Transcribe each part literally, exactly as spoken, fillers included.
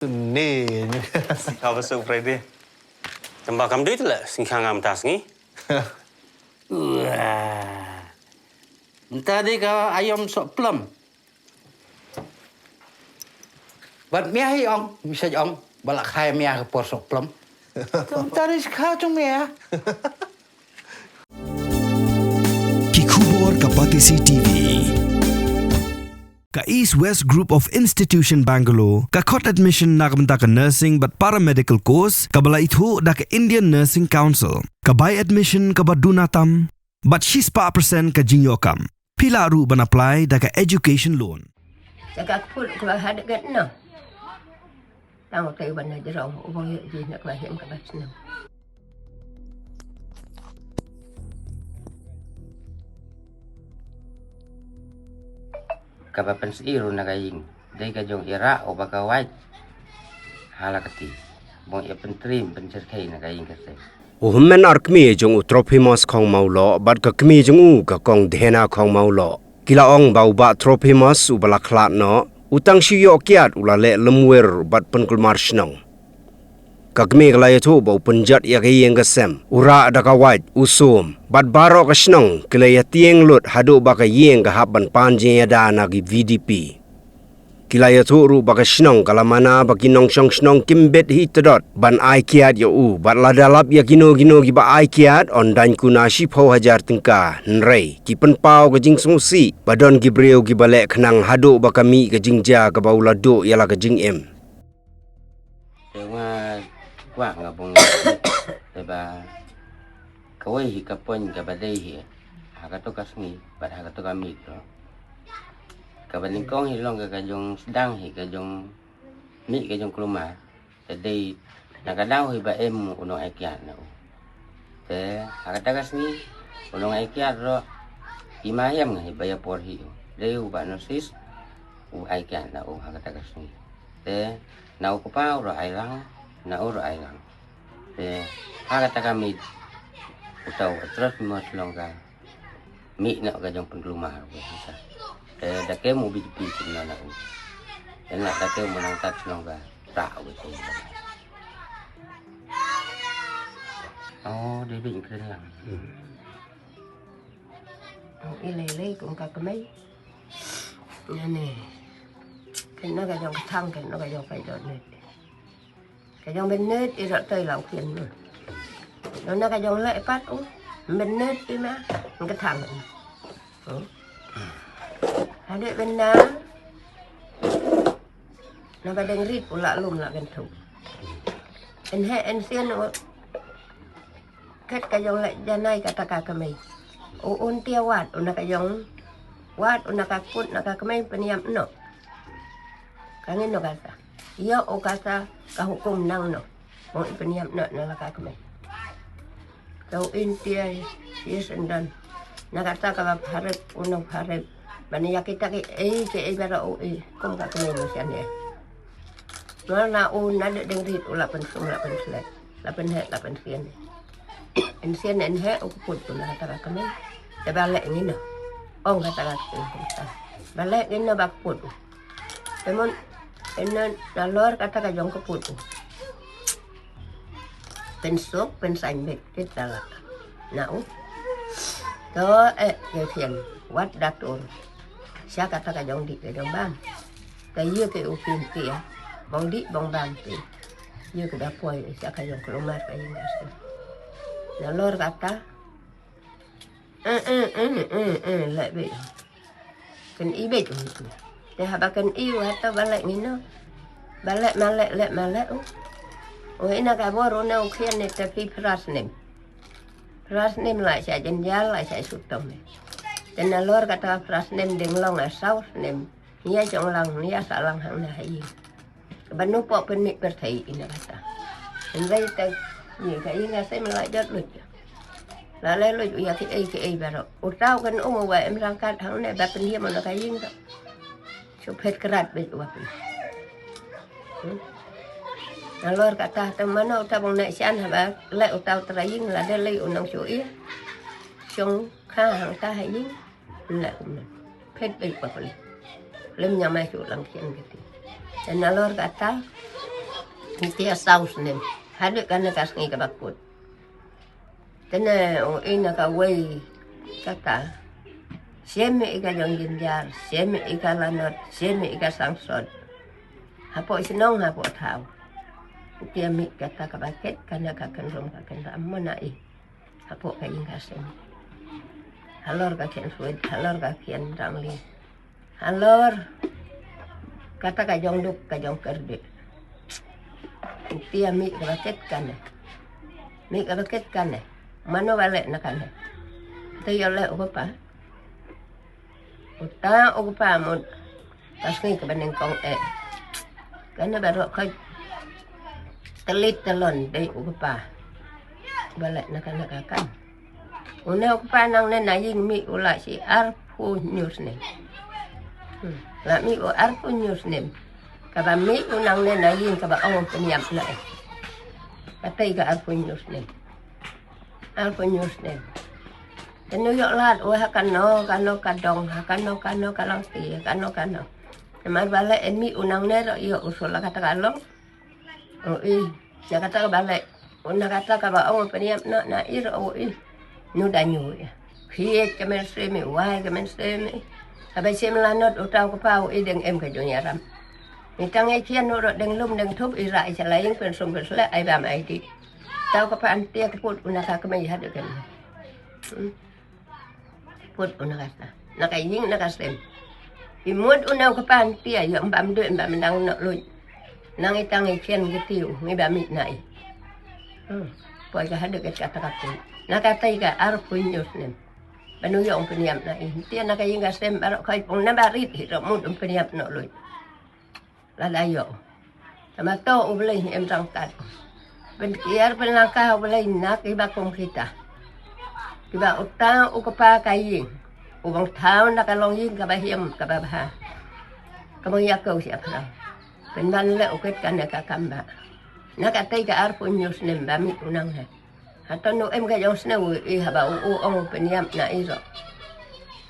Ni. Ka ba su Friday. Tamba kam dei la sing khang am tas ngi. Wah. Nta dei ka ayom sok plum. Bat mia hi ong, bisa ong, balak khai mia ka por sok plum. Tum taris kha tung mia. Ki khubor ka Batesi T V. Ka East West Group of Institution Bangalore ka khot admission na ka bynta ka nursing bad paramedical course ka ba la ithuh da ka Indian Nursing Council. Ka bai admission ka ba duna tam bad shispah percent ka jingïoh kam. Phi lah ruh ban apply da ka education loan. Ka ka put ka ba hadat gat no. Tang te ban na jrong u bang ïoh ji na ka ba hem ka ba snem. Ka ba pynsi ruh na ka ïing dei ka jong i Rah u ba ka wait ha la ka ti. Bong i pyntrim pyncherkhei na ka ïing ka sem. U hynmen ar kmie jong u Trophimus Khongmawloh bad ka kmie jong u ka Kong Dhena Khongmawloh ki la ong ba u Bah Trophimus u ba la khlad noh u tang shu ïoh kiad u la leh lymwir bad pynkulmar shnong. Ka kmie ka la ïathuh ba u pynjot ïa ka ïing ka sem, u rah da ka wait, u sum bad baroh ka shnong ki la ïatieng lut haduh ba ka ïing ka hap ban pan jingïada na ki V D P. Ki la ïathuh ruh ba ka shnong ka la mana ba ki nongshong shnong kim bit hi tdot ban ai kiad ïa u bad lada lap ïa kino kino ki ba ai kiad yn daiñ kuna shiphew hajar tyngka, hynrei ki pynpaw ka jingsngewsih ba don ki briew ki ba leh khnang haduh ba ka mih ka jingjia ka ba u la duh ïa la ka jingim. Te nga kwah nga bong te ba kawei hi ka point ka ba dei hi ha ka to ka sngi bad ha ka to ka miet to. Ka ba nyngkong hi long ka ka jong sdang hi ka jong mih ka jong kulmar. Te dei na ka daw hi ba em u nong ai kiad na u. Te ha ka ta ka sngi u nong ai kiad ro i ma yam nga hi ba ïa por hi u. Dei u ba nosis u ai kiad na u ha ka ta ka sngi. Te na u kpa u ro ai lang, na u ro ai lang. Te ha ka ta ka miet u tau atras mos long ka. Mih na ka jong pynkulmar u ka. Te da ke mu B J P kin na u. Te na da ke mu nang tat long ka. Ta u ka. Oh, dei bit kren lang. I lei lei kum ka kmei. Nga ne. Ken na ka jong ka thang, ken na ka jong ka jong ne. Ka jong ben net i rot toi lau khian nu. Lo na ka jong le pat u. Ben net i ma. Ka thang. Hade ben na. Na ba deng rit u la lum la ben thu. En he en sien u. Kat ka jong le janai kata ka kemei. U un tia wat u na ka jong. Wat u na ka kut na ka kemei peniam no. Ka ngin no kata. Ïa u kata ka hukum nang no. Mo i peniam no na la ka kemei. Ka u in tia yes and done. Na kata ka ba pharep u no pharep. Bani ïa kita ki ei ki ei bara u ei. Kum ka kemei no sian ye. Nor na u na de deng rit u la pen sum la pen slek. La pen he la pen sian ye. En sian en he u keput u na kata ka kemei. Te ba lek ngin no. Ong kata ka kemei. Ba lek ngin no ba keput u. Te mon en na lor kata ka jong keput u. Pensuk, pensain bit, kita la. Na u. To, eh, ke khian, wat datur. Sia kata ka jong di, ka jong bam. Ka ye ke u pin tia. Bong di, bong bam pi. Ye ke da poi, sia ka jong kelumar, ka ye ngas. Na lor kata. Eh, eh, eh, eh, eh, lek bit. Ken i bej u. Te haba ken i u hata ba lek ngino. Ba lek ma lek lek ma lek u. U ina ka bor u ne u khian ne te phi phra snem. Phra snem la sha jen jal la sha sutom. Te na lor kata phra snem ding long a saw snem. Nia jong lang nia sa lang hang na hai. Ba nu pok pynmih pyrthei ina kata. Hynrei te ni ka ïing ka sem la jot lut. La le lut ïa ki ei ki ei baroh. U tau kan um wa em rangkat hangne ba pyndiam na ka ïing ka. Shu phet krat bit wa pyn. Hmm. Nalor kata te mano u ta bong ne shan haba le u tau tra ïing la de le u nang shu i. Shong kha hang ta ha ïing. La kumne. Phet bit wa pyn. Lem nya mai shu lang shan kati. Te nalor kata. Ngi te saw snem. Haduh kane ka sngi kaba kut. Te ne u i na kawei kata. Shem i ka jong Jinjar, shem i ka Lanot, shem i ka Sangsot. Hapoh shnong hapoh thaw. Ngi te mih kata kaba ket kane ka kynrum ka kynram mo na i. Hapoh ka ïing ka sem. Halor ka khian Swet, halor ka khian Rangli. Halor kata ka jong duk ka jong kyrdi. Ngi te mih kaba ket kane. Mih kaba ket kane. Mano ba leh na kane. Te ïoh leh u kpa. Uta u kpa mut ka sngi kaba nyngkong eh. Kane baroh ka tlit talon dei u kpa. Ba leh na kane ka kam. Une u kpa nangne na ïing mih u la shi arphew hynñiew snem. Hmm. La mih u arphew hynñiew snem. Kaba mih u nangne na ïing kaba ong u pynïap na eh. Katei ka arphew hynñiew snem. Arphew hynñiew snem. Te nu ïoh lad u ha kano kano ka dong, ha kano kano ka longti, ha kano kano. Namar ba leh en mih u nangne ruh ïoh u shu la kata ka long. U i, na kata kaba leh. U na kata kaba ong u pynïap noh na i ruh u i. Nu da ñu ïa. Khiet ka mynsiem i, wai ka mynsiem i. Haba shem Lanot uta u kpa u i deng em ka jong ïaram. Ngi tang i khian u ruh deng lum deng thup i rah i sha la ïing pynsum pynsleh ai bam ai dih. Tau ka pan tia ka put u na ka kmie haduh kane. Hmm. Put u na ka sa. Na ka ïing na ka sem. I mut u na ka pan tia ïoh mbam duh mbam dang noh luit. Nang i tang i khian ki tiu ngi ba mih na i. Hmm. Poi ka haduh ka kata ka put. Na ka tai ka arphew hynñiew snem. Ba nu ïoh u pynïap na i. Tia na ka ïing ka sem baroh kai pung na ba rit hi ruh mut u pynïap noh luit. Lada ïoh. Tama to u Blei hi em ryngkat. Pynkiar pynlangkha u Blei na kiba kum kita. Kiba uta u kpa ka ïing. U bang thaw na ka longïing kaba hiam kaba bha. Ka bang ïa kau siap rau. Pynban leh u ket kane ka kam ba. Na ka tei ka arphew hynñiew snem ba mih u nang he. Hato nu em ka jong snem u i haba u u ong pynïap na i ruh.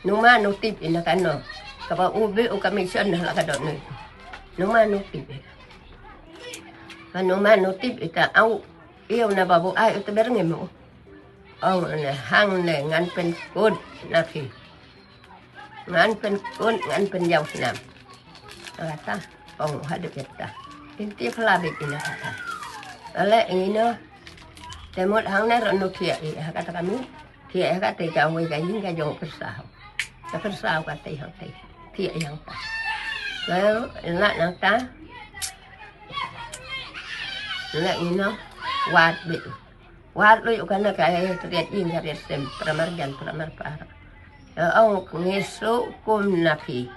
Nu ma nu tip i na kano. Kaba u bi u ka mission na la ka dot nu. Nu ma nu tip i. Ka nu ma nu tip i ta au. I u na ba bu ai u te ber ngi mu. Ong ne hang ne ngan pynkut na phi. Ngan pynkut ngan pynjaw snam. Kata ong ha de kata. Inti phala bit ina kata. Ale ino. Te mut hang ne ro nu thiah i ha kata kami. Thiah i ha kata ka wei ka ïing ka jong pyrsa. Ka pyrsa ka te hang te. Thiah i hang ta. Lalu ina nang ta. Ina ino. Wat bit. Wat lui u kane ka ai ka riat ïing ka riat sem pramar jan pramar par. Ong ngi su kum na phi.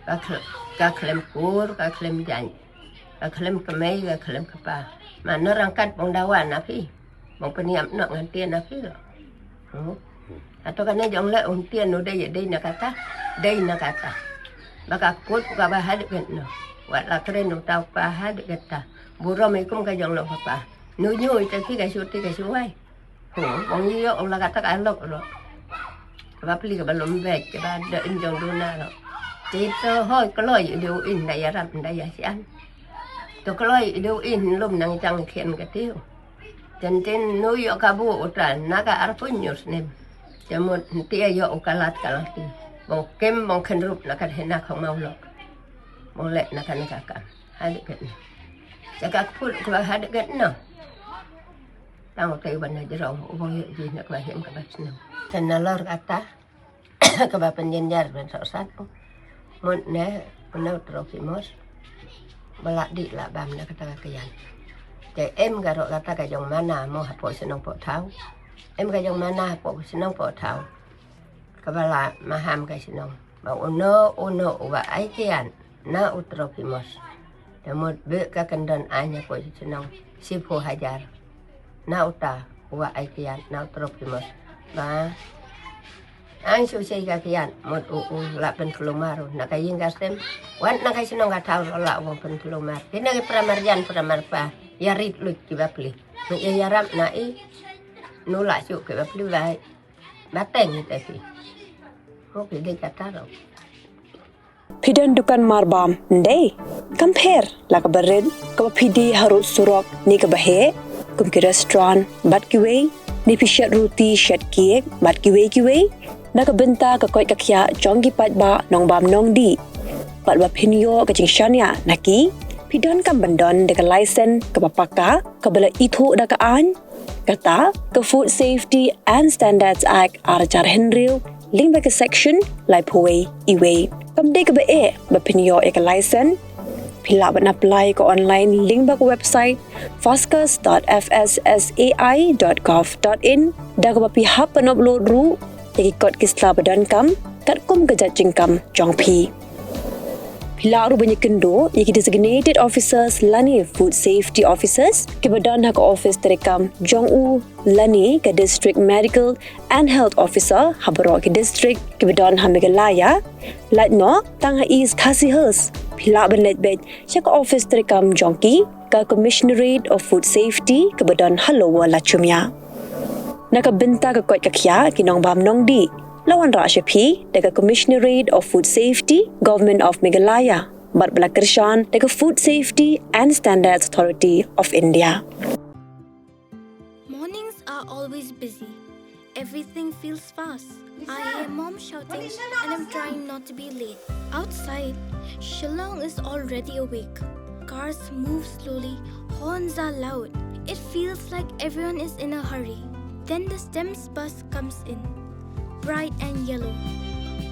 Ka khl-, ka khlem kur, ka khlem jan. Ka khlem kmei, ka khlem kpa. Ma no rangkat bong dawa na phi. Bong pynïap no ngan tia na phi lo. Hmm. Ato kane jong le un tia no dei dei na kata. Dei na kata. Ba ka kut ka ba hadik no. Wat la kren no tau pa hadik kata. Burom ikum ka jong lo papa. Nu nyu ita ki ka shu ti ka shu wai. Ho, wang yu yo la kata ka lok lo. Ba pli ka ba lom bek, ka ba da in jong duna lo. Ti to hoi kloi idu in da ya rap da ya sian. To kloi idu in lum nang chang khian ka tiu. Ten ten nu yo ka bu uta na ka arpun nyus nim. Te mut ti yo u kalat kalati. Bong kim bong khen rup na ka hena khong mau lo. Bong le na ka na ka kam. Hadik ket na. Te ka put ka ba hadik ket na. Tang te ban na jrong u bong yo ji na ka ba hem ka ba snem. Te na lor kata. Ka ba pynjynjar ban sok sat. Mut ne pynau trophy mos. Ba la di la bam na kata ka kyan. Te em ka ro kata ka jong mana mo hapo senong po thau. Em ka jong mana hapo senong po thau. Ka ba la maham ka senong. Ba uno uno u ba ai kian na u trophy mos. Te mut be ka kendon ai nya ko senong. Sipho hajar. Na uta u ba ai kian na u trophy mos. Ba Ang shu sei ka kian mut u u la pen kelumar na ka ïing ka sem. Wan na ka sinong ka thau la u pen kelumar. Kine ki pramar jan pramar pa. Ya rit lut ki ba pli. Ni ya yarap na i. Nu la shu ki ba pli bai. Ba teng ni te ki. Ko ki dei ka taro. Phi don dukan marbam, ndei? Kam pher, la kaba rit, kaba phi die harud surok, ne kaba heh, kum ki restaurant, bad kiwei, ne phi shet ruti, shet cake, bad kiwei kiwei, na ka bynta ka koit ka khiah jong ki paidbah nongbam nongdih. Bad ba phin ïoh ka jingshaniah na ki, phi donkam ban don da ka license kaba paka, kaba la ithuh da ka aiñ, kata ka Food Safety and Standards Act ar hajar hynriew, lyngba ka section laiphew wei, iwei. Kam dei kaba eh ba phin ïoh ïa ka license, phi lah ban apply ka online lyngba ka website foscus dot F S S A I dot gov dot in, da kaba phi hap ban upload ruh ïa ki kot ki sla ba donkam katkum ka jait jingkam jong phi. Phi lah ruh ban ïakynduh ïa ki designated officers lane food safety officers kiba don ha ka office treikam jong u lane ka district medical and health officer ha baroh ki district kiba don ha Meghalaya. Lait noh tang ha East Khasi Hills, phi lah ban leit beit sha ka office treikam jong ki, ka Commissionerate of Food Safety kaba don ha Lower Lachumia. Na ka bynta ka koit ka khiah ki nongbam nongdih, la wanrah sha phi da ka Commissionerate of Food Safety, Government of Meghalaya, bad ba la kyrshan da ka Food Safety and Standards Authority of India. Mornings are always busy. Everything feels fast. I hear mom shouting and I'm trying not to be late. Outside, Shillong is already awake. Cars move slowly, horns are loud. It feels like everyone is in a hurry. Then the STEMS bus comes in, bright and yellow,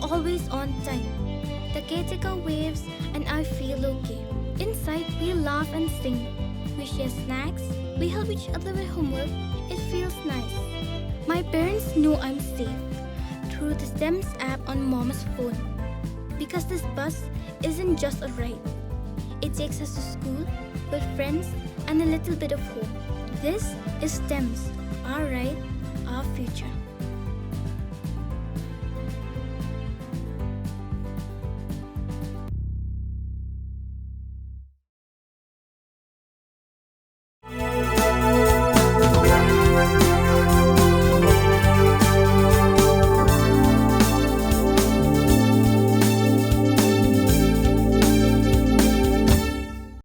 always on time. The caretaker waves and I feel okay. Inside, we laugh and sing. We share snacks, we help each other with homework. It feels nice. My parents know I'm safe through the STEMS app on mom's phone. Because this bus isn't just a ride, it takes us to school, with friends, and a little bit of home. This is STEMS, our ride, our future.